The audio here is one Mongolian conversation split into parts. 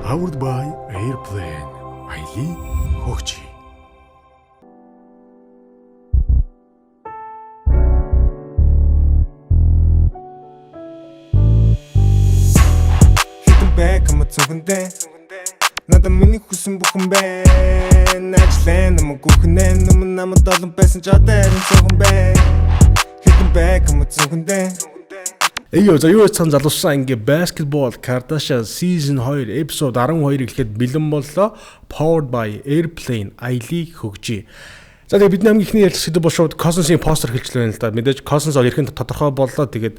Powered by Airplane. Аялын хөгжи. Хитэн бай юм цүнхэндээ. Надад миний хүсэн бүхэн байна. Ажлаа нам гүхнэ нүм намд олон байсан ч одоо харин цөөхөн байна. Хитэн бай юм цүнхэндээ. Эйё, за, юу цан залуусан, ингээ Basketball Kardashian Season 2 episode 12 эхлэхэд бэлэн боллоо. Powered by Airplane, аялыг хөгжий. За, тэгээ бидний хамгийн эхний ярилцах сэдэв бол шууд Cousins-ийн постэр хэлжлээ байна л да. Мэдээж Cousins бол эрхэн тодорхой боллоо. Тэгээд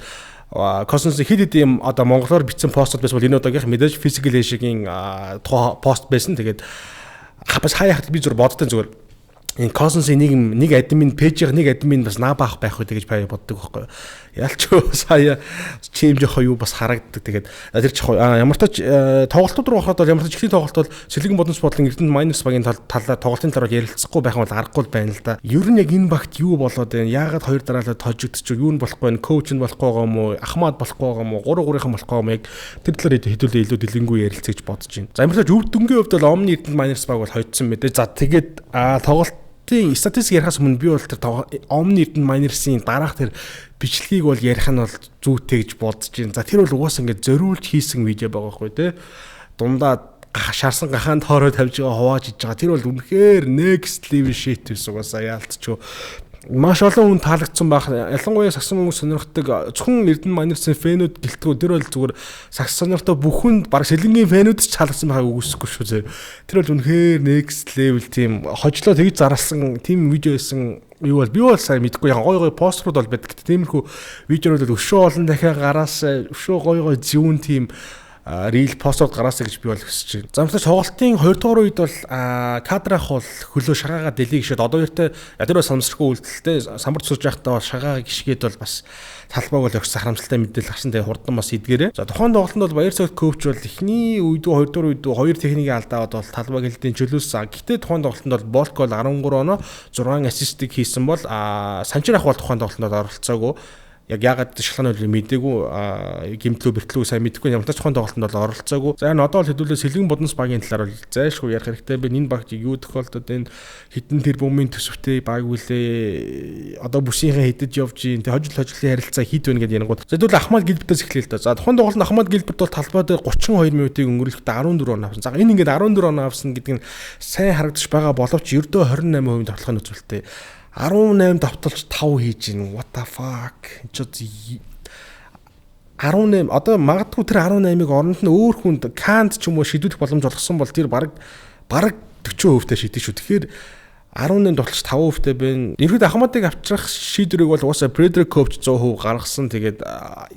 Cousins хэд хэд юм одоо монголоор бичсэн постэр байсан бол энэ удаагийнх мэдээж Physical Asia-гийн тухай пост байсан. Тэгээд бас хаяа хат би зүр боддоо зүгээр энэ Cousins-ийн нэг админ page-ийн нэг админ бас наабаах байх үү гэж бай боддог байхгүй юу. Ялч сая чим жоохоо юу бас харагддаг. Тэгээд тэр чих ямар тач тоглолтууд руу ороход бол ямар тач эхний тоглолт бол Сэлгэн Бодонс бодлон Эрдэнэ Miners багийн талаар тоглолтын талаар ярилцахгүй байх юм бол аргагүй байна л да. Ер нь яг энэ багт юу болоод байна? Яагаад хоёр дараалал тожигдчих юу нь болохгүй байна? Коуч нь болохгүй байгаа юм уу? Ахмад болохгүй байгаа юм уу? 3 3-ын болохгүй юм яг тэр талаар хэдүүлээ илүү дэлгэнгүй ярилцъя гэж бодож байна. За, ямар тач өв дүнгийн хувьд бол Omni Эрдэнэ Miners баг бол хожсон мэдээ. За, тэгээд тоглолт Тийм статистик ярихаас өмнө би бол тэр Omni Эрдэнэ Miners-ийн дараах тэр бичлэгийг бол ярих нь бол зүйтэй гэж бодож байна. За, тэр бол угаасаа ингээд зориулж хийсэн видео байгаа байхгүй тий. Дундаа шарсан гахаан тоороо тавьж байгаа, хувааж иж байгаа. Тэр бол үнэхээр next level shit байсан угаасаа яалтчгүй маш олон хүн таалагдсан байх. Ялангуяа сагсан хүмүүс сонирхдаг. Зөвхөн Эрдэнэ Miners-ийн fan үүд гэлтгүү, тэр бол зүгээр сагс сонирхтой бүхэнд, баг сэлэнгийн fan үүд ч таалагдсан байхаг үгүйсэхгүй шүү зэ. Тэр бол үнэхээр next level тийм хожлоо тэгж зарласан тийм видео байсан. Юу бол би бол сайн мэдэхгүй, яг гой гой постерууд бол байдаг. Тиймэрхүү видеонууд бол өшөө олон дахиад гараас өшөө гой гой зүүн тийм reel постууд гараасаа гэж би бол хүсэж байна. Замслаж тоглолтын 2 дугаар үед бол кадрах бол хөлөө шагаагаа дэлийг гişэд одоо хоёртой тэр бас самсрахгүй үйлдэлтэй самбар цурж байхдаа бол шагаагаа гიშгээд бол бас талбайг бол өгсөн харамсалтай мэдээлэл гарсан. Тэгээ хурдан бас эдгээрээ. За, тухайн тоглолтод бол Баяр цагт коуч бол эхний үед үү, хоёр дугаар үед үү, хоёр техникийн алдаа бол талбайг хэлдийн чөлөөсөн. Гэхдээ тухайн тоглолтод бол Болк бол 13 оноо, 6 assist ыг хийсэн бол Санчир ах бол тухайн тоглолтод оролцоогүй, яг яагаад шалгааны үйл мдээгүй, гимтлүү бэртлүү сайн мэдэхгүй, ямар ч тухайн тоглолтод бол оролцоогүй. За, энэ одоо бол хэдүүлээ Сэлгэн Бодонс багийн талаар бол зайлшгүй ярих хэрэгтэй. Би энэ багт юу тохиолдод энэ хэдэн тэрбумын төсөвтэй баг үлээ, одоо бүсийнхээ хэдэд явж ийн тэг хожил хожлын харилцаа хэд байна гэдэг ярингууд. За, тэгвэл Ахмад Гилбертээс эхлэе л да. За, тухайн тоглолтод Ахмад Гилберт бол талбай дээр 32 минутыг өнгөрүүлэхдээ 14 оноо авсан. За, энэ ингээд 14 оноо авсан гэдэг нь сайн харагдаж байгаа боловч ердөө 28% тоглохын үзүүлэлттэй. 18 давталж 5 хийж гин. What the fuck? Энд ч 18, одоо магадгүй тэр 18-ыг оронд нь өөр хүнд кант ч юм уу шидүүлэх боломж олгосон бол тэр баг 40% та шидэх шүү. Тэгэхээр 18 довтлож 5% тай байна. Ерхэд Ахмадыг авчрах шийдвэрийг бол угаасаа Фредерик Коуч 100% гаргасан. Тэгээд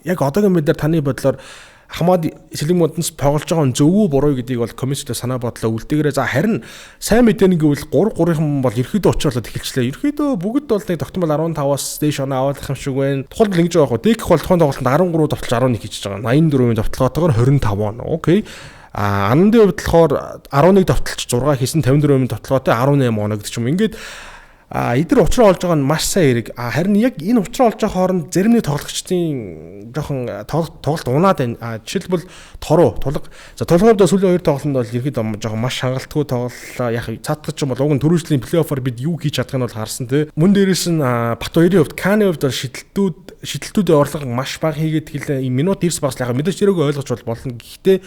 яг одоогийн мэдлэр таны бодлоор Ахмад Сэлэн модонс тоглож байгаа нь зөв үү, буруу гэдгийг бол комисстэй санаа бодлоо үлдээгээрээ. За, харин сайн мэдээний гэвэл 3 3-ын бол ерөөдөө учруулаад эхэлчлээ. Ерөөдөө бүгд бол нэг тогтмол 15-аас дээш оноо авах юм шиг байна. Тухайлбал ингэж байгаа хөө. Декх бол тухайн тоглолтод 13 довтлож 11 хийж байгаа. 84-ийн довтлогоотойгоор 25 оноо. Окей. А Анандын хувьд болохоор 11 довтлож 6 хийсэн, 54-ийн довтлогоотой 18 оноо гэдэг ч юм. Ингээд эдгээр учраа олж байгаа нь маш сайн хэрэг. А харин яг энэ учраа олж байгаа хооронд зарим нэг тоглогчдын жоохон тоглолт унаад байна. Жишээлбэл Тороо, Тулга. За, Тулгын хувьд сүүлийн хоёр тоглолтод бол ерөөдөө жоохон маш хангалтгүй тоглолоо. Яг цаатгах юм бол уг нь түрүүжлийн плей-оффоор бид юу хийж чадах нь бол харсан тий. Мөн дээрээс нь Бат хоёрын хувьд, Каны хувьд бол шидэлтүүдийн орлого маш бага хийгээд хэлээ. Минут 90 багс яг мэдээж тэрийг ойлгож бол болно. Гэхдээ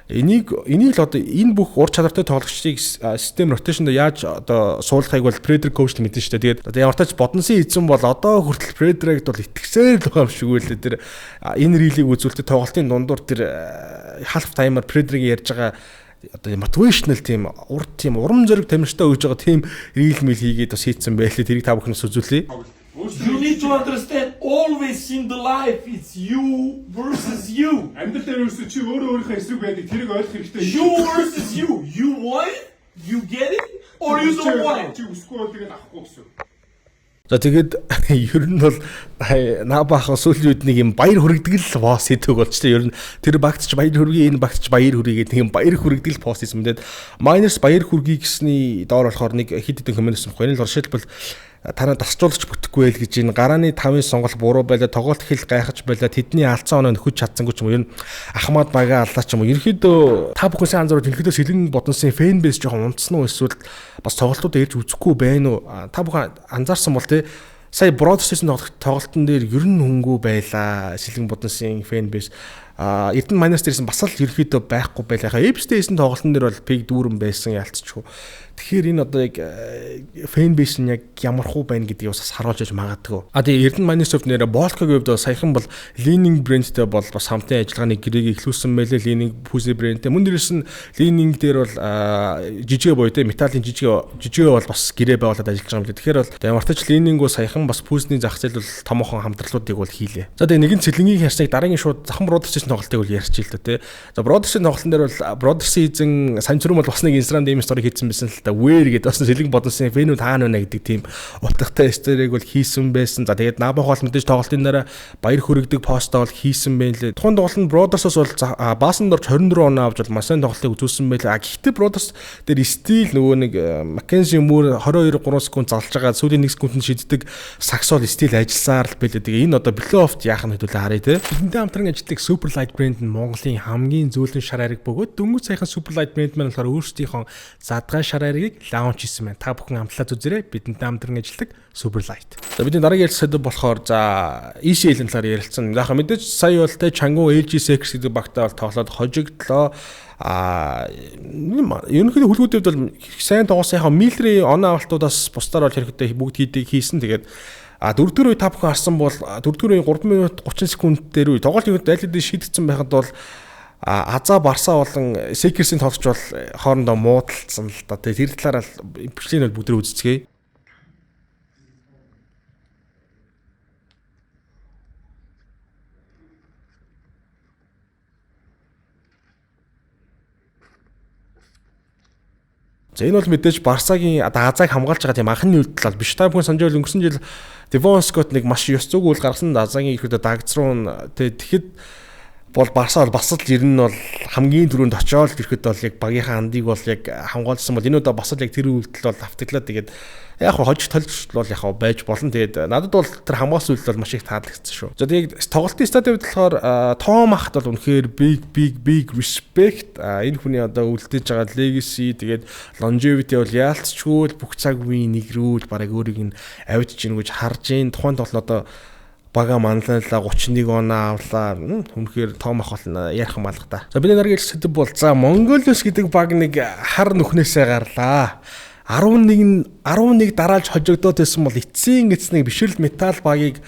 энийг л одоо энэ бүх ур чадвартай тоглогчдыг систем rotation д яаж одоо суулгахыг бол Фредерик коуч мэдэн шүү дээ. Тэгээд одоо ямар тач Бодонсын эзэн бол одоо хүртэл Фредерикт бол итгэсээр л байгаа юм шиг үлээ. Тэр энэ reel ийг үзүүлэлтээ тоглолтын дундуур тэр half time-аар Фредерик ярьж байгаа одоо motivational тийм урд тийм урам зориг тамирчтай өгж байгаа тийм reel мил хийгээд бас хийцэн байлээ. Тэрийг та бүхнээс үзүүлье. You need to understand, always in the life it's you versus you. Амьдрал дээр ерөөсөө чи өөрөө өөрийнхөө эсрэг байдаг. Тэрийг ойлгох хэрэгтэй. You versus you. You want it, you get it, or you don't want it. Чи хүсэхгүй бол тэгээд авахгүй гэсэн. За, тэгээд ер нь бол наабаахан сүүлийн үед нэг юм баяр хүргэдэг л пост хийдэг болчтой. Ер нь тэр багт ч баяр хүргэе, энэ багт ч баяр хүргэе гэдэг нэг юм баяр хүргэдэг л пост хийсэн. Тэгээд Miners баяр хүргэе гэсний доор болохоор нэг хэд хэдэн comment байсан байхгүй. Энэ л жишээлбэл Танаа тасжуулагч бүтэхгүй байл гэж энэ гарааны 5-ын сонголт буруу байлаа, тоглолт хэл гайхаж байлаа, тэдний алдсан оноо нөхөж чадсангүй ч юм уу, ер нь Ахмад бага аллаа ч юм уу. Ерөнхийдөө та бүхэн сайн анзаарвал ерөнхийдөө Сэлэн Бодонсын fan base жоохон унтсан уу, эсвэл бас тоглолтуудаа ирж үзэхгүй байна уу? Та бүхэн анзаарсан бол те сая Brothers-ийн тоглолтын дээр ер нь хөнгүү байлаа. Сэлэн Бодонсын fan base Эрдэнэ Miners дээрсэн бас л ерөөхдөө байхгүй байлаа. Яг Apes дээрсэн тоглолтын дээр бол пиг дүүрэн байсан ялцчихв. Тэгэхээр энэ одоо яг fan base нь яг ямар хуу байна гэдгийг бас харуулж яж магадгүй. Тэгээ Эрдэнэ Miners-ийн хувьд нэрэ Болкогийн хувьд саяхан бол Leaning брэндтэй бол бас хамтын ажиллагааны гэрээг эхлүүлсэн байлээ. Leaning Pussy брэндтэй. Мөн дээрээс нь Leaning дээр бол жижигэ буюу те металлын жижигэ бол бас гэрээ байгуулад ажиллаж байгаа юм лээ. Тэгэхээр бол ямар ч Leaning-өө саяхан бас Pussy-ний зах зээл бол томоохон хамтралуудыг бол хийлээ. За тэгээ нэгэн цэлэнгийн харьцааг дараагийн шууд Захан Brothers-ийн тоглолтыг бол ярьчих л да тий. За Brothers-ийн тоглолтын дээр бол Brothers-ийн эзэн Санчрум бол бас нэг Instagram DM story хийсэн байсан л та. Where гэдэг бас Сэлэн Бодонсын fan үүд хаана байна гэдэг тийм утгатай story г бол хийсэн байсан. За тэгээд Набах бол мэдээж тоглолтын дараа баяр хүргэдэг постоо бол хийсэн байх лээ. Тухайн тоглолтод Brothers-ос бол баасанд орж 24 оноо авч бол маш сайн тоглолтыг үзүүлсэн байлээ. Гэхдээ Brothers дээр steal нөгөө нэг Маккензи Мөр 22 3 секунд залж байгаа сүүлийн 1 секундэд шиддэг саксол steal ажилласаар л байлээ. Тэгээ энэ одоо плей-оффт яах нь хэдүүлээ харъя те. Бидэнтэй хамтран ажилладаг Superlight брэнд нь Монголын хамгийн зөөлөн шар ариг бөгөөд дөнгөж саяхан Superlight брэнд маань болохоор өөрсдийнхөө задгай шар аригийг launch хийсэн байна. Та бүхэн амтлаад үзээрэй. Бидэнтэй хамтран ажилладаг Superlight. За бидний дараагийн ярилцах сэдэв болохоор за ECL-ийн талаар ярилцсан. Яг мэдээж сая бол те Чангун LG Sex гэдэг багтаа бол тоглоод хожигдлоо. Ерөнхийдөө хүлгүүдийн хувьд бол сайн тоглосон. Яг Миллерийн оноо авалтуудаас бусдаар бол хэрэгтэй бүгд хийдэг хийсэн. Тэгээд дөрөвдүгээр үе та бүхэн харсан бол дөрөвдүгээр үеийн 3 минут 30 секунд дээр үе тоглолт ерөнхийдөө аль хэдийн шийдэгдсэн байхад бол Аза Барса болон Секерсийн тоглогч бол хоорондоо муудалцсан л да. Тэр талаар бичлэгийг бол бүгд үзцгээе. За энэ бол мэдээж Барсагийн Азааг хамгаалж байгаа тийм анхны үйлдэл бол биш. Та бүхэн санаж байвал өнгөрсөн жил Девон Скотт нэг маш ёс зүйн үйл гаргасан Азагийн ихэдэ дагц руу тэгэхэд бол Барса бол бас л ер нь бол хамгийн түрүүнд очиод ирэхэд бол яг багийнхаа андыг бол яг хамгаалсан бол энэ удаа бас л яг тэр үйлдэл бол автагдлаа. Тэгээд яг хожиж толж бол яг байж болно. Тэгээд надад бол тэр хамгаалсан үйлдэл бол маш их таалагдсан шүү. За тэгээд тоглолтын стадиуд болохоор Том Ахт бол үнэхээр big big big respect энэ хүний одоо үлдээж байгаа legacy тэгээд longevity бол яалтчгүй бүх цаг үеийн нэгрүүл бараг өөрийг нь авчиж гин гэж харж гин. Тухайн тоглолт одоо бага манлайлаа 31 оноо авлаа. Үнэхээр том ах болно ярих юм алга та. За бидний дараагийн хэлэх сэдэв бол за Монголиус гэдэг баг нэг хар нүхнээсээ гарлаа. 11 дараалж хожигдоод байсан бол эцсийн эцнийг бишрэл металл багийг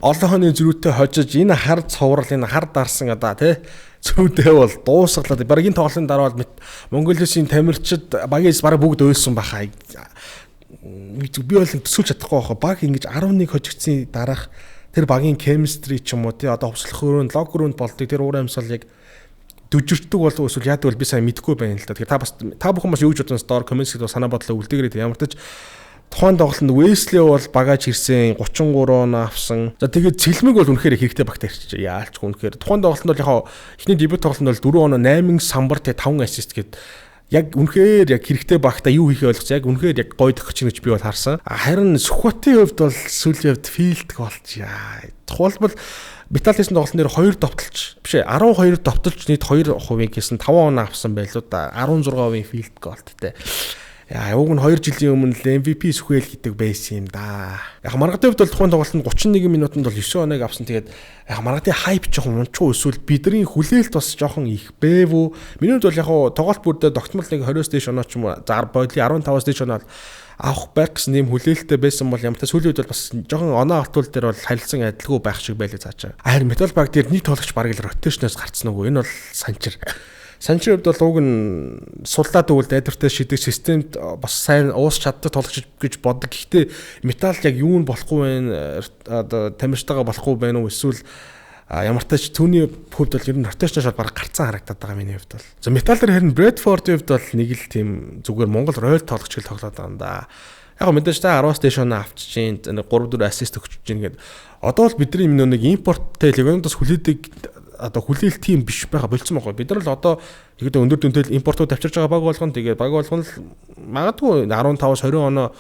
олон хоног зөрүүтэй хожиж энэ хар цуврал энэ хар дарсан одоо тий зүүдээ бол дуусгалаа. Бараг энэ тоглолтын дараа бол Монголиусын тамирчид багийн бараг бүгд уйлсан баха. Би бол төсөөлж чадахгүй байхаа. Баг ингэж 11 хожигдсны дараах тэр багийн chemistry ч юм уу тий одоо хувьслах өрөөнд лог өрөөнд болдог тэр уур амьсгал яг дүжирддэг болов эсвэл яадаг бол би сайн мэдэхгүй байна л да. Тэгэхээр та бас та бүхэн бас юу гэж бодсон доор коммент хэсэгт санаа бодлоо үлдээгээрэй. Ямар ч тухайн тоглолтод Wesley бол багаж ирсэн 33 оноо авсан. За тэгээд Цэлмэг бол үнэхээр хэрэгтэй багт ирчихээ. Яалчгүй үнэхээр. Тухайн тоглолтод бол яг эхний дебют тоглолтод бол 4 оноо 8 самбар тэ 5 ассист гээд яг үнэхээр яг хэрэгтэй багта юу хийхээ ойлгоц яг үнэхээр яг гоё тохиж гэж би бол харсан. Харин Сүхбатын хувьд бол сүүлийн хувьд филдг болчихъя. Тухайлбал Металлисын тоглолтын дээр 2 довтолж биш ээ 12 довтолж нийт 2% хийсэн 5 оноо авсан байлуу да. 16% филд голттой. Яа, уг нь 2 жилийн өмнө л MVP сүхэл гэдэг байсан юм да. Яг маргадын хувьд бол тухайн тоглолтод 31 минутанд бол 9 оног авсан. Тэгээд яг маргадын хайп жоохон унчгүй эсвэл бидний хүлээлт бас жоохон их бэв үү. Миний хувьд бол яг тоглолт бүрдээ тогтмол нэг 20-оос дээш оноо ч юм уу, за бодлын 15-аас дээш оноо авах байх гэсэн нэм хүлээлттэй байсан бол ямар ч сүүлийн үед бол бас жоохон оноо автуул дээр бол харилцан адилгүй байх шиг байлаа цаашаа. Харин Metal баг дээр нэг тоглогч бараг л ротейшноос гарцсан үгүй. Энэ бол санчир. Санчир хувьд бол уг нь суллаад өгвөл дайдвартай шидэх системд бас сайн уус чаддаг тоглогч гэж боддог. Гэхдээ металл яг юу нь болохгүй байна, одоо тамирчтайгаа болохгүй байна уу эсвэл ямар ч түүний хувьд бол ер нь ротейшноос бараг гарцсан харагдаад байгаа миний хувьд бол. За металл дээр харин Брэдфордын хувьд бол нэг л тийм зүгээр Монгол ройл тоглогч гэл тоглоод байгаа юм да. Яг мэдээж та 10-аас дээш оноо авчиж чинь 3-4 ассист өгч чинь гээд одоо бол бидний нэг импорттэй легиондос хүлээдэг одоо хүлээлт тийм биш байгаа болцсон байгаа. Бид нар л одоо ерөөдөө өндөр дүнтэй импортууд авчирж байгаа баг болгоно. Тэгээд баг болгоно л магадгүй 15-аас 20 оноо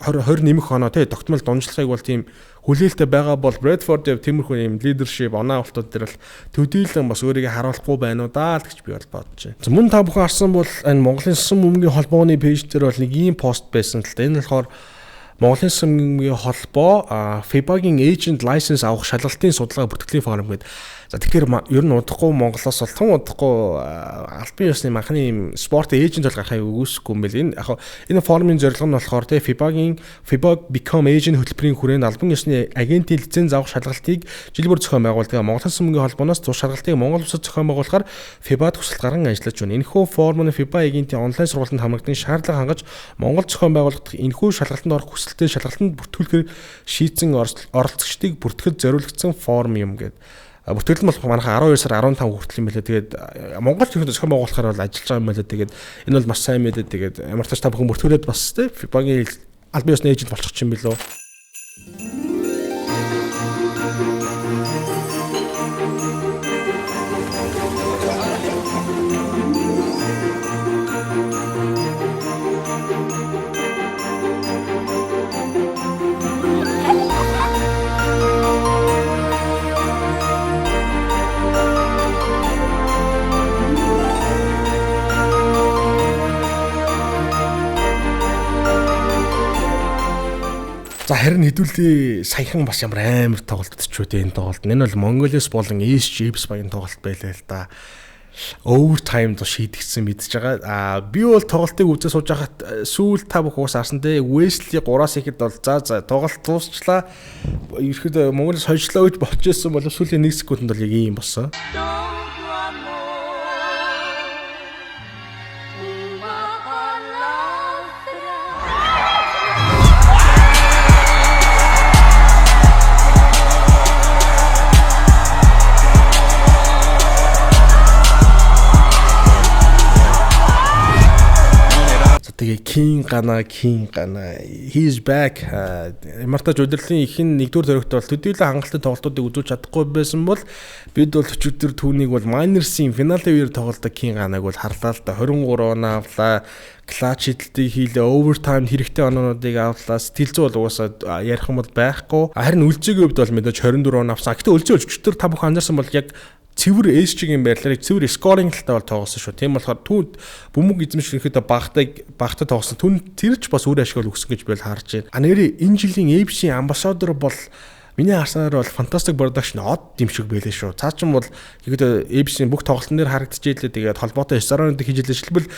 20 20 нэмэх оноо тий тогтмол дунджлахыг бол тийм хүлээлттэй байгаа бол Брэдфорд тиймэрхүү юм лидершип оноо авалтууд дээр л төдийлөн бас өөрийгөө харуулахгүй байна уу даа л гэж би бол бодож байна. Мөн та бүхэн харсан бол энэ Монголын Сан бөмбөгийн холбооны пэйж дээр бол нэг ийм пост байсан л да. Энэ болохоор Монголын Сан бөмбөгийн холбоо FIBA-гийн agent license авах шалгалтын судалгаа бүртгэлийн форум гэдэг. За тэгэхээр ер нь удахгүй Монголоос бол тун удахгүй албан ёсны анхны юм спорт эйжент бол гарахыг үгүйсэхгүй юм байл. Энэ яг энэ форумын зорилго нь болохоор те FIBA-гийн FIBA Become Agent хөтөлбөрийн хүрээнд албан ёсны агентийн лиценз авах шалгалтыг жил бүр зохион байгуулдаг. Монголын Сан бөмбөгийн холбооноос зур шалгалтыг Монгол улсад зохион байгуулахаар FIBA-д хүсэлт гарган ажиллаж байна. Энэхүү форум нь FIBA агентийн онлайн сургалтанд хамрагдан шаардлага хангаж Монгол зохион байгуулагдах энэхүү шалгалтанд орох хүсэлтэд шалгалтанд бүртгүүлэхээр шийдсэн оролцогчдыг бүртгэхэд зориулагдсан форум юм гэдэг. Бүртгэл нь болох манайхаа 12 сар 15 хүртэл юм байлаа. Тэгээд Монгол ерөнхийдөө зохион байгуулахаар бол ажиллаж байгаа юм байлаа. Тэгээд энэ бол маш сайн мэдээ. Тэгээд ямар ч та бүхэн бүртгүүлээд бас те FIBA-гийн албан ёсны эйжент болчих юм билүү. За харин хэдүүлээ саяхан бас ямар амар тоглолт ч үү энэ тоглолт. Энэ бол Монголиас болон East Chiefs багийн тоглолт байлаа л да. Overtime до шийдэгдсэн мэдж байгаа. Аа би бол тоглолтыг үзээ сууж байхад сүүл та бүх уус харсан те. Wesley 3-аас ихэд бол за тоглолт дуусчлаа. Ерхэд Монголиас хожлоо гэж бодож байсан бол сүүлийн 1 секундэд бол яг ийм болсон. Тэгээ King Gana he is back. Ямар тач удирлын ихэн нэгдүгээр зөрөгт бол төдийлөн хангалттай тоглолтуудыг үзүүлж чадахгүй байсан бол бид бол өчигдөр түүнийг бол Miners-ийн финалийн үеэр тоглолдог King Gana-г бол харлаа л да. 23 оноо авлаа. Clutch шидэлтийг хийлээ. Overtime хэрэгтэй оноонуудыг авлаа. Сэтгэл зүй бол угаасаа ярих юм бол байхгүй. Харин үлзээгийн хувьд бол мэдээж 24 оноо авсан. Гэтэ үлзээ өчигдөр та бүхэн анзаарсан бол яг цэвэр SG-ийн байрлалаар цэвэр скоринг талтай бол тоглосон шүү. Тийм болохоор түүнд бөмбөг эзэмших ерөнхийдөө багтай тоглосон. Түн тэр ч бас үр ашиг бол өгсөн гэж би бол харж байна. А нэрээ энэ жилийн AFC амбассадор бол миний харсанаар бол Fantastic Production од юм шиг байлээ шүү. Цаа чин бол ерөнхийдөө AFC-ийн бүх тоглолтын дээр харагдчихжээ. Тэгээд холбоотой ресторанууд хийж илээ. Жишээлбэл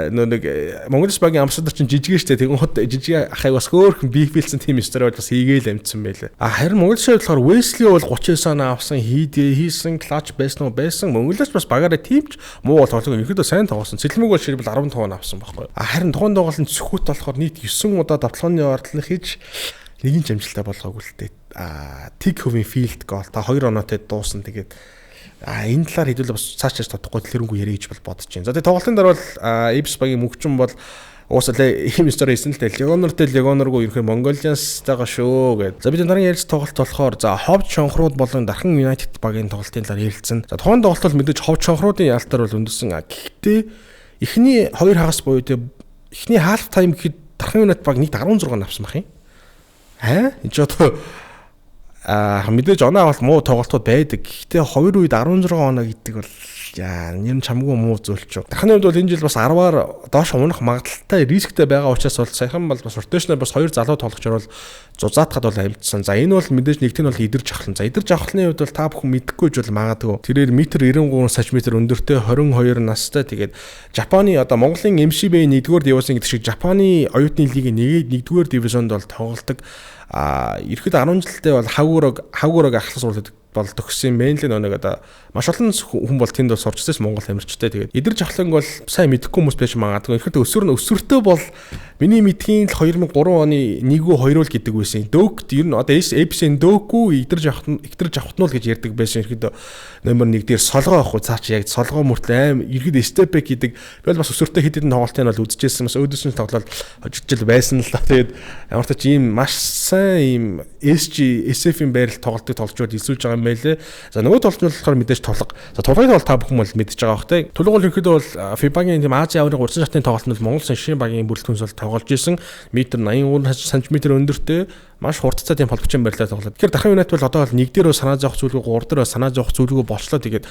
нөө нэг Монголс багийн амбассадор чинь жижиг штэ. Тэгэн хот жижиг ахыг бас хөөхөн бифэлсэн тийм стори бас хийгээл амжсан байлээ. А харин Монголын болохоор Wesley бол 39 оноо авсан, хийсэн clutch байсан уу байсан. Монголоос бас багаараа тиймч муу бол тоглоог ерөнхийдөө сайн тоглосон. Цэлмэг бол жишээлбэл 15 оноо авсан байхгүй. А харин тухайн тоглолтын цөхөт болохоор нийт 9 удаа давталгааны ордлон хийж нэгэн ч амжилттай болгоогүй л дээ. Тэг хувийн field goal та 2 оноотой дуусан. Тэгээд энэ талаар хэдүүлээ бас цаашдаа тодохгүй дэлгэрэнгүй яриа гэж бол бодож байна. За тэгээд тоглолтын дараа бол Ibs багийн мөгчин бол уусаа л ийм стори хийсэн л дээ. Легонортэй Легоноргүй ерөнхий Mongolians-тайгаа шүү гэд. За бид дараагийн ярилцсан тоглолт болохоор за Ховд Шонхрууд болон Дархан United багийн тоглолтын талаар ярилцсан. За тухайн тоглолт бол мэдээж Ховд Шонхруудын яалтаар бол өндөсөн. Гэхдээ эхний хоёр хагас буюу тэ эхний half time гэхэд Дархан United баг нийт 16 авсан байх юм. Энэ ч одоо мэдээж оноо авалт муу тоглолтууд байдаг. Гэхдээ хоёр үед 16 оноо гэдэг бол яа нэр нь чамгүй муу зүйл ч. Дарханы хувьд бол энэ жил бас 10-аар доош унах магадлалтай рисктэй байгаа учраас бол саяхан бол бас ротейшнээр бас хоёр залуу тоглогчор бол зузаатахад бол амжсан. За энэ бол мэдээж нэгт нь бол идэрч авахлан. За идэрч авахлын хувьд бол та бүхэн мэдэхгүй ч бол магадгүй. Тэрээр 1.93 см өндөртэй 22 настай. Тэгээд Жапоны одоо Монголын MCB 1-р дивизион гэдэг шиг Жапоны оюутны лигийн 1-р дивизионд бол тоглолдог. Ерхэд 10 жилдээ бол хавгураг ахлах сургууль бол төгссөн юм байна л нэг одоо маш олон хүн бол тэнд бол сурч ирсэн Монгол тамирчтай. Тэгээд эдгэр жавхланг бол сайн мэдэхгүй хүмүүс байж магадгүй. Ерхэд өсвөртөө бол миний мэдхийн л 2003 оны 1-2 л гэдэг байсан. Дөөкт ер нь одоо APC-ийн дөөкүү эдгэр жавхтнуул гэж ярьдаг байсан. Ерхэд номер 1 дээр солгоо авахгүй цаа чи яг солгоо мөртлөө аим ерхэд степек гэдэг би бол бас өсвөртөө хэд хэдэн тоглолтыг бол үзчихсэн. Бас өөдөөс нь тоглолт хожигдчихл байсан л та. Тэгээд ямар ч ийм маш сайн ийм SG SF-ийн байрал тоглолтыг тоглож илсүүлж байгаа юм. байгаа юм байлээ. За, нөгөө тоглолт нь болохоор мэдээж Тулга. За, Тулгыг бол та бүхэн бол мэдж байгаа бох те. Тулга бол ерөнхийдөө бол FIBA-гийн тийм Азийн аваргын 3 шатны тоглолтод Монгол улсын багийн бүрэлдэхүүнс бол тоглож исэн. Метр 83 см өндөртэй, маш хурдтай тийм холбогчийн байрлалаар тоглоод. Тэгэхээр Дархан Юнайтед бол одоо бол нэг дээр санаа зовох зүйлгүй, гур дээр санаа зовох зүйлгүй болчлоо. Тэгээд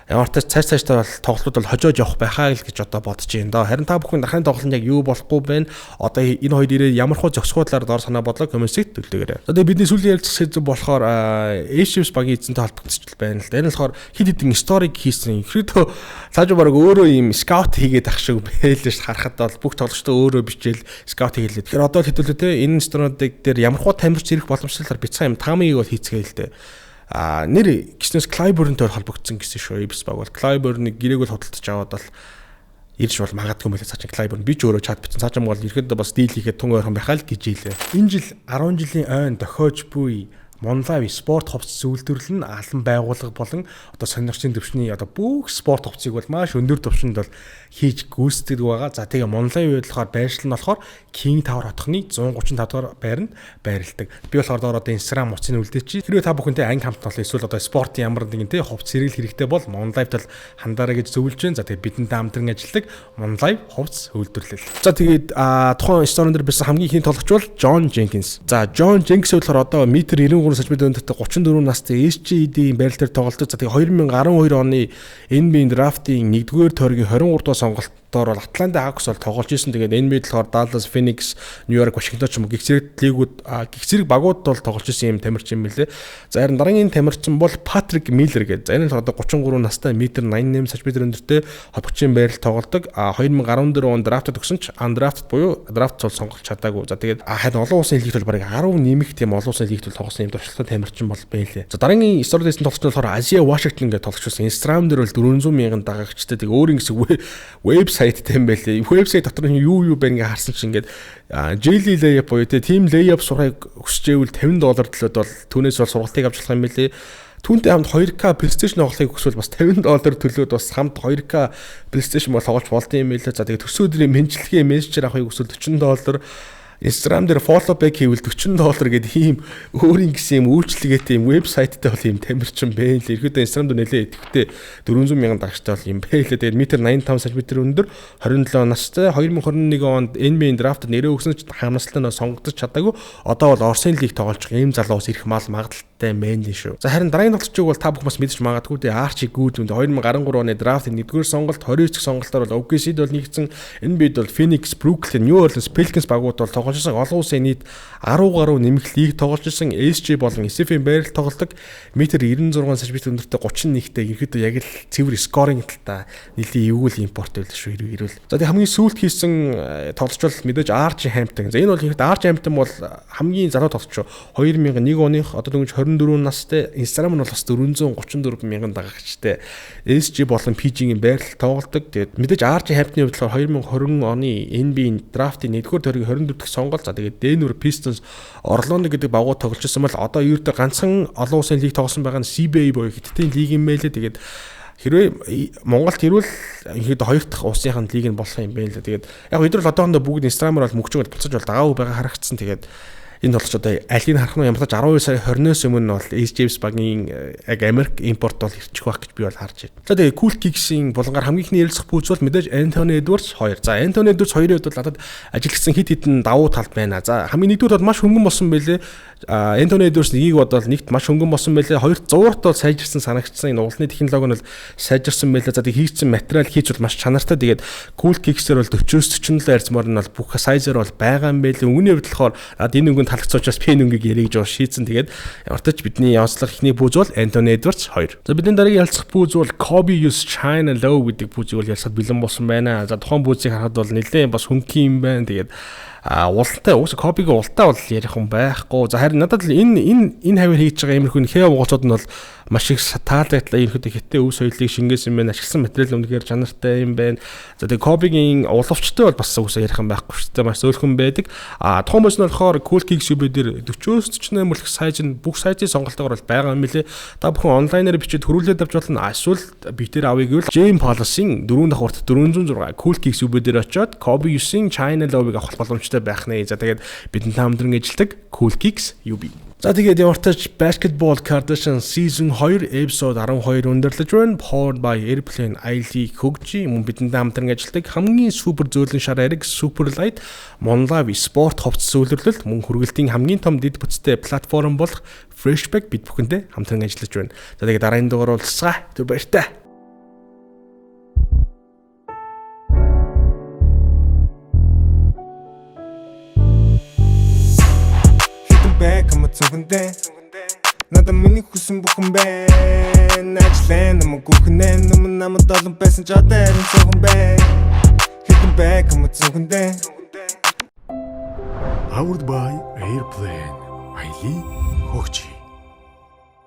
ямар ч цааш цаашдаа бол тоглолтууд бол хожоож явах байхаа л гэж одоо бодож байна доо. Харин та бүхэн Дарханы тоглолтод яг юу болохгүй байна? Одоо энэ хоёр ирээ ямар хуу зөксгөө талаар доор санаа бодлоо comment ийг төлөөгээрэй. За, тэгээ бидний сүүлийн ярилцах сэдэв болохоор Aces багийн эзэнтэй холбогдсон байна л да. Энэ болохоор хэд хэдэн story хийсэн. Ерөөдөө цааш баг өөрөө ийм scout хийгээд ах шиг байлаа ш, харахад бол бүх тоглогчдоо өөрөө бичээл scout хийлээ. Тэгэхээр одоо л хэдүүлээ те, энэ story уудыг дээр ямар хуу тамирч ирэх боломжтой бяцхан юм таамыг бол хийцгээе л дээ. А нэр гиснээс Clyburn-тэй холбогдсон гэсэн шүү. Ibs баг бол Clyburn-ыг гэрээг бол худалдаж аваад бол ирж бол магадгүй юм байлаа. Цаашаа Clyburn би ч өөрөө чат бичсэн. Цаашаа бол ирэхэд бас deal хийхэд тун ойрхон байхаа л гэж хэлээ. Энэ жил 10 жилийн ойн дохиож буй Монлав спорт хувцас үйлдвэрлэл нь алан байгууллага болон одоо сонирхчийн төвшний одоо бүх спорт хувцсыг бол маш өндөр түвшинд бол хийж гүйцэтгэдэг байгаа. За, тэгээ Монлавын үед болохоор байршил нь болохоор King Tower хотхны 135 дугаар байранд байрладаг. Би болохоор доор одоо Instagram утсыг үлдээчих. Хэрвээ та бүхэнтэй анги хамт бол эсвэл одоо спортын ямар нэгэн те хувцас хэрэгэл хэрэгтэй бол Монлавд бол хандараа гэж зөвлөж байна. За, тэгээ бидэнтэй хамтран ажилладаг Монлав хувцас үйлдвэрлэл. За, тэгээд тухайн story дээр байсан хамгийн ихний тоглогч бол John Jenkins. За, John Jenkins болохоор одоо метр 93 см өндөртэй, 34 настай, SGD-ийн байрал дээр тоглолтод. За, тэгээ 2012 оны NBA draft ын 1-р тойргийн 23 дугаар сонголтоор бол Atlanta Hawks бол тоглож исэн. Тэгээд NBA болохоор Dallas, Phoenix, New York, Washington ч юм уу гих зэрэг лигүүд, гих зэрэг багууд бол тоглож исэн юм тамирчин юм билээ. За, харин дараагийн тамирчин бол Patrick Miller гэдэг. За, энэ нь одоо 33 настай, метр 88 см өндөртэй, холбогчийн байрал тоглодог. А 2014 онд draft ад өгсөн ч undrafted буюу draft бол сонголт чадаагүй. За, тэгээд харин олон улсын лигт бол бараг 10 нэмэх тийм олон улсын лигт бол тоглосон юм туршлагатай тамирчин бол байлээ. За, дараагийн story дэсэн тоглогч нь болохоор Азия Вашингтон гэдэг тоглогч байсан. Instagram дээр бол 400 мянган дагагчтай. Тэг өөр ингэсэн вебсайттай юм байлээ. Вебсайт дотор нь юу юу байна гэж харсан чинь ингээд Jelly layup буюу те team layup сурахыг хүсэж байвал 50 доллар төлөөд бол түүнээс бол сургалтыг авч болох юм байлээ. Түүнтэй хамт 2K PlayStation тоглохыг хүсвэл бас 50 доллар төлөөд бас хамт 2K PlayStation бол тоглож болдсон юм байлээ. За, тэгээд төрсөн өдрийн мэндчилгээ мессежээр авахыг хүсвэл 40 доллар, Instagram дээр follow back хийвэл 40 доллар гэдэг ийм өөрийн гэсэн юм үйлчлэгээтэй юм вебсайттай бол юм тамирчин бэ л. Ерөөдөө Instagram дээр нэлээ идэвхтэй 400 мянган дагагчтай бол юм бэ лээ. Тэгээд метр 85 см өндөр, 27 настай, 2021 онд NBA draft ад нэрээ өгсөн ч хаамслалтай нь сонгогдож чадаагүй. Одоо бол Оросын лиг тоглож байгаа ийм залуус ирэх мал магадлалтай юм байна шүү. За, харин дараагийн тоглогчийг бол та бүхэн бас мэдэж магадгүй дээ. Archie Goodwin 2013 оны draft ын 1-р сонголт, 29 дэх сонголтоор бол OKC-д бол нэгдсэн. NBA-д бол Phoenix, Brooklyn, New Orleans Pelicans багууд бол тоглож исэн. Олон улсын нийт 10 гаруй нэмэх лиг тоглож исэн. SG болон SF-ийн байрал тоглодог. Метр 96 см өндөртэй, 31-тэй, ерөөдөө яг л цэвэр scoring талтай нэлийн эвгүй импорт байл шүү ирвэл. За, тэг хамгийн сүүлд хийсэн тоглогч бол мэдээж Archie Hampton. За, энэ бол ихэд Archie Hampton бол хамгийн залуу тоглогч шүү. 2001 оных, одоо дөнгөж 24 настай, Instagram нь бол бас 434 мянган дагагчтай. SG болон PG-ийн байрал тоглодог. Тэгээд мэдээж Archie Hampton-ы хувьд болохоор 2020 оны NBA draft ын 1-р тойргийн 24 дахь сонголт. За, тэгээд Denver Pistons, Orlando гэдэг багууд тоглож исэн бол одоо ердөө ганцхан олон улсын лиг тоглосон байгаа нь CBA буюу Хятадын лиг юм байлээ. Тэгээд хэрвээ Монголд ирвэл ихэд хоёр дахь улсынхаа лиг нь болох юм байна лээ. Тэгээд яг эдгээр бол одоохондоо бүгд Instagram-аар бол мөгчөг буцаж бол дагаагүй байгаа харагдсан. Тэгээд энэ тоглогч одоо алийг харах нь ямар ч 12 сарын 20-оос өмнө бол James багийн яг Америк импорт бол ирчих байх гэж би бол харж байна. За, тэгээ Cool Kicks-ийн булангаар хамгийн ихний ярилцах пүүз бол мэдээж Anthony Edwards 2. За, Anthony Edwards 2-ын хувьд бол надад ажиллагдсан хэд хэдэн давуу тал байна. За, хамгийн нэгдүгээр бол маш хөнгөн болсон байлээ. Anthony Edwards нэгийг бодвол нэгт маш хөнгөн болсон байлээ. Хоёрт зуурт бол сайжирсан санагдсан. Энэ уулны технологи нь бол сайжирсан байлээ. За, тэг хийгдсэн материал хийж бол маш чанартай. Тэгээд Cool Kicks-ээр бол 40-с 47 ярилцмаар нь бол бүх size аар бол байгаа юм байлээ. Өнгөний хувьд болохоор энэ өнгөнд таалагдсан учраас би энэ өнгийг ярих гэж шийдсэн. Тэгээд ямар ч бидний явцлах эхний пүүз бол Anthony Edwards 2. За, бидний дараагийн ялцах пүүз бол Kobe 9 China Low гэдэг пүүзийг бол ялцахад бэлэн болсон байна. За, тухайн пүүзийг харахад бол нэлээд бас хөнгөн юм байна. Тэгээд ултай уус Кобигийн ултай бол ярих юм байхгүй. За, харин надад л энэ хавар хийж байгаа иймэрхүү хээ монголчууд нь бол маш их таалагдлаа. Ерөнхийдөө хятад өв соёлыг шингээсэн юм байна. Ашигласан материал үнэхээр чанартай юм байна. За, тэгээ Кобигийн уловчтой бол бас уусаа ярих юм байхгүй шүү дээ. Маш зөөлхөн байдаг. А тухайн бүс нь болохоор Cool Kicks UB дээр 40-оос 48 мөлх size нь бүх size ын сонголтоогоор бол байгаа юм билээ. Та бүхэн онлайнаар бичээд хөрвүүлээд авч болно. Эсвэл битээр авъя гэвэл Jane Policy-ийн 4 давхарт 406 Cool Kicks UB дээр очиод Kobe 9-ийн China Low-ыг авах боломжтой байх нэ. За, тэгээд бидэнтэй хамтран ажилладаг Cool Kicks UB. За, тэгээд ямар ч Basketball Kardashian Season 2 episode 12 өндөрлөж байна. Powered by Airplane Аялыг хөгжий, мөн бидэнтэй хамтран ажилладаг хамгийн супер зөөлөн шар ариг Super Light, Monlive спорт хувцас үйлдвэрлэлт, мөн хүргэлтийн хамгийн том дэд бүтцтэй платформ болох Freshback бид бүхэндээ хамтран ажиллаж байна. За, тэгээд дараагийн дугаар уулзцгаая. Түр баяртай. Хэдэн бэ кам цүнхэндээ? Надад миний хүсэн бүхэн байна. Ажлаа намайг гүхнэ. Нүмэн намайг олон байсан ч одоо харин цөөхөн бэ. Хэдэн бэ кам цүнхэндээ? Powered by Airplane. Аялыг хөгжий.